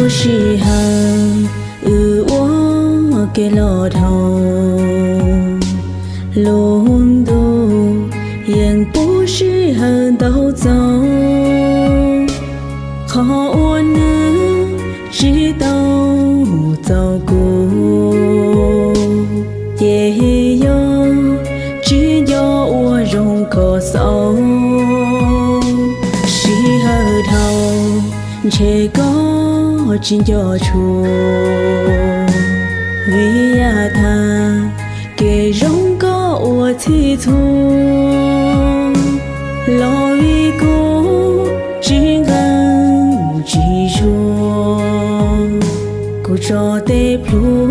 Sij hawm wb ua kev los dhau, lub ntuj yeej pub sij hawm ntau txaus. Qhov uas nws tsis tau txaus kuv, ces yog tsis nco ua zoo kom xaus. Sij hawm dhau, ntshe koj tsis nco tshua, vim yam tag kev zoo koj ua txhij txhua, los vim kuv tsis nqeeb tsis zuag, kuv tso tej plhu